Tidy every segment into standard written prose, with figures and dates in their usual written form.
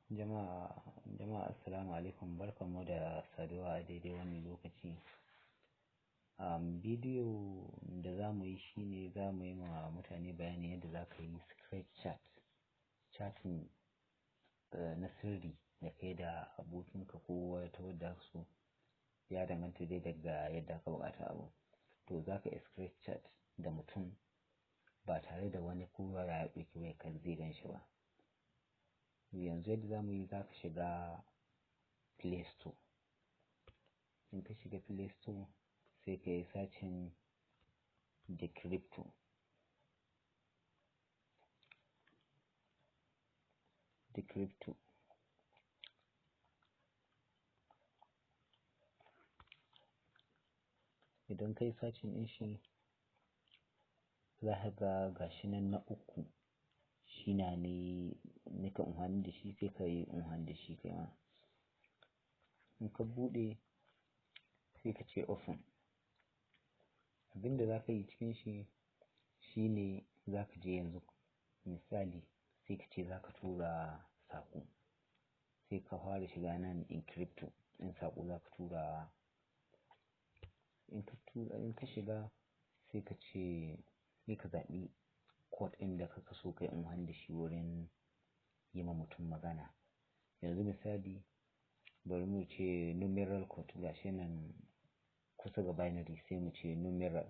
Jama'a, assalamu alaikum, barkanmu da saduwa a daidai wannan lokaci. Bidiyo da za mu yi shi ne za mu yi ma mutane bayani yadda za ka yi secret chat, chatting na sirri da kai da abokinka ko wata wadda ka so, ya danganta dai daga yadda ka buƙata abu. To za ka yi secret chat da mutum ba tare da wani ko ya ɗauki wayarka zai gan shi ba. Yanzu yadda za mu yi, za ka shiga Play Store. In ka shiga Play Store, sai ka yi searching Decrypto. Decrypto. Idan ka yi searching ɗin shi, za ka ga gashi nan na uku. Shi na ne nika amfani da shi, sai ka yi amfani da shi kai ma. In ka buɗe, sai ka ce open. Abin da za ka yi cikin shi shine za ka je yanzu misali sai ka ce za ka tura saƙo. Sai ka fara shiga nan encrypto in saƙo za ka tura. In ka tura, in ka shiga sai ka ce sai ka zaɓi code ɗin da kaka so ka yi amfani da shi wurin yi ma mutum magana. Yanzu misali bari mu ce numeral code, gashi nan kusa ga binary, sai mu ce numeral.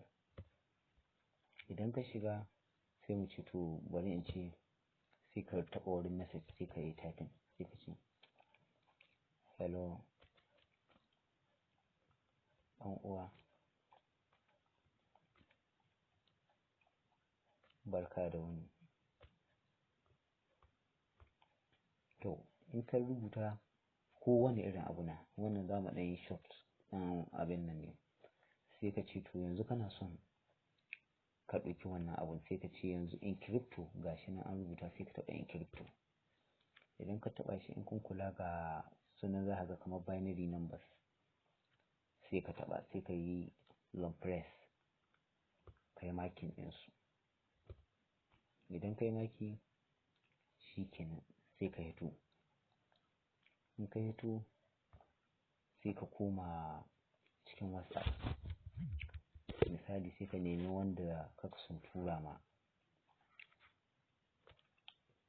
Idan ka shiga sai mu ce, to bari in ce sai ka taɓa wurin message, sai ka yi typing, sai ka ce "Hello ɗan uwa, barka da wuni." To in ka rubuta ko wane irin abu na wannan, za mu ɗan yi short abin nan ne. Sai ka ce to yanzu kana son ka ɗauki wannan abun, sai ka ce yanzu encrypto, gashi nan an rubuta, sai ka taɓa encrypto. Idan ka taɓa shi, in kun kula ga sunan, za ka ga kamar binary numbers. Sai ka taɓa, sai ka yi long press, ka yi marking ɗinsu. Idan ka yi marking, shi kenan, sai ka hito. In ka hito, sai ka koma cikin WhatsApp. Misali sai ka nemi wanda kaka son tura ma.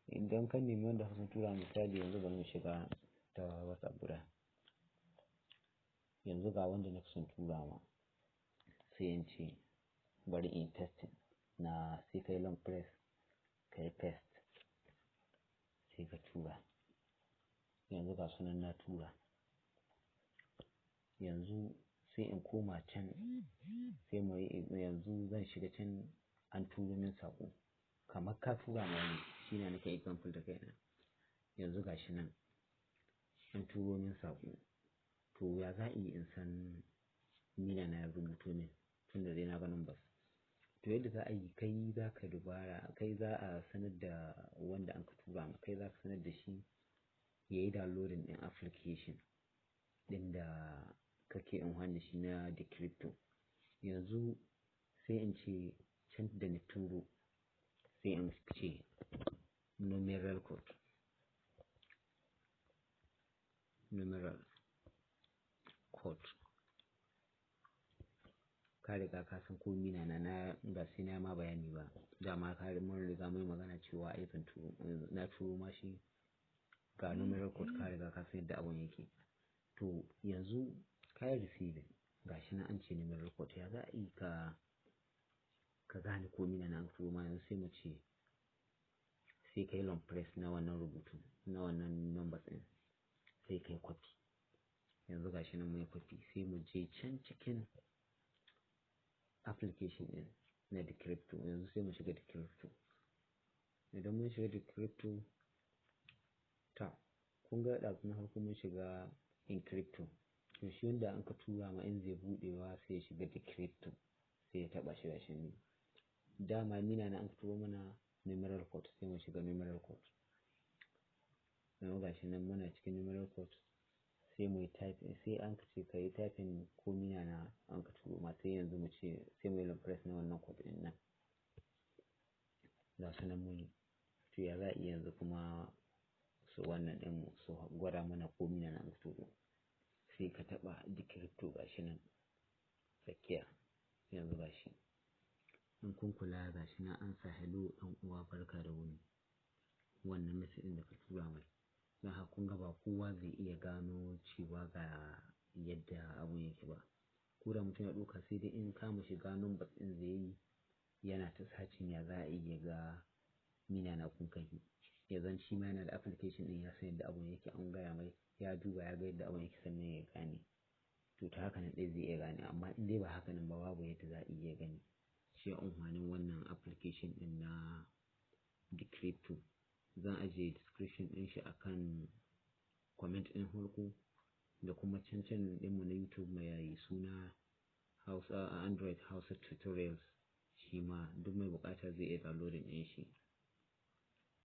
Idan ka nemi wanda kaka son tura, misali yanzu bari mu shiga ta WhatsApp guda. Yanzu ga wanda nake son tura ma. Sai in ce bari in pasting na, sai ka yi long press, ka yi paste, sai ka tura. Yanzu ga sunan na tura. Yanzu sai in koma can, sai mu yi, yanzu zan shiga can, an turo min saƙo. Kamar ka tura ma wani, shi ne nake example da kaina. Yanzu ga shi nan an turo min saƙo. To ya za a yi in san mina na ya rubuto min, tunda dai na ga numbers? To yadda za a yi, kai za ka dubara, kai za a sanar da wanda an ka tura ma, kai za ka sanar da shi ya yi downloading ɗin application ɗin da kake amfani da shi na Decrypto. Yanzu sai in ce can da na turo, sai in ce numeral code. Numeral code. Ka riga ka san ko mina na, ba sai na ma bayani ba. Dama ka mun riga mun yi magana cewa ai zan turo, na turo ma shi ga numeral code, ka riga ka san yadda abun yake. To yanzu ka yi receiving, gashi nan an ce numeral code, ya za a yi ka gane ko mina na an turo ma? Yanzu sai mu ce sai ka yi long press na wannan rubutu, na wannan numbers ɗin, sai ka yi copy. Yanzu gashi nan mun yi copy, sai mu je can cikin application ɗin na Decrypto. Yanzu sai mu shiga Decrypto. Idan mun shiga Decrypto, ta kun ga ɗazu na farko mun shiga encrypto. To shi wanda an ka tura ma, in zai buɗewa sai ya shiga Decrypto, sai ya taɓa shi, gashi nan. Dama mina na an ka turo mana numeral code, sai mu shiga numeral code. Yanzu gashi nan muna cikin numeral code, sai mu yi type, sai an ka ce ka yi typing ko mina na an ka turo ma, sai yanzu mu ce sai mu yi long press na wannan code ɗin nan. Ga su nan mun yi. To ya za a iya yanzu kuma Su wannan ɗin su gwada mana ko mina na turo. Sai ka taɓa decrypto, gashi nan tsakiya. Yanzu gashi. In kun kula, gashi nan an sa "Hello ɗan uwa, barka da wuni". Wannan message ɗin da ka tura mai. Don haka kun ga ba kowa zai iya gano cewa ga yadda abun yake ba. Ko da mutum ya ɗauka, sai dai in kama shiga numbers ɗin zai yi yana ta searching ya za a iya ga mina na kun kai. Ya zan shi ma yana da application ɗin, ya san yadda abun yake, an gaya mai, ya duba ya ga yadda abun yake sannan ya gane. To, ta haka nan ɗai zai iya gane, amma in dai ba haka nan ba, babu yadda za a iya gani. Shi amfanin wannan application ɗin na Decrypto. Zan ajiye description ɗin shi akan comment ɗin farko da kuma can channel ɗinmu na YouTube mai suna Hausa Android Hausa Tutorials. Shi ma duk mai buƙata zai iya downloading ɗin shi.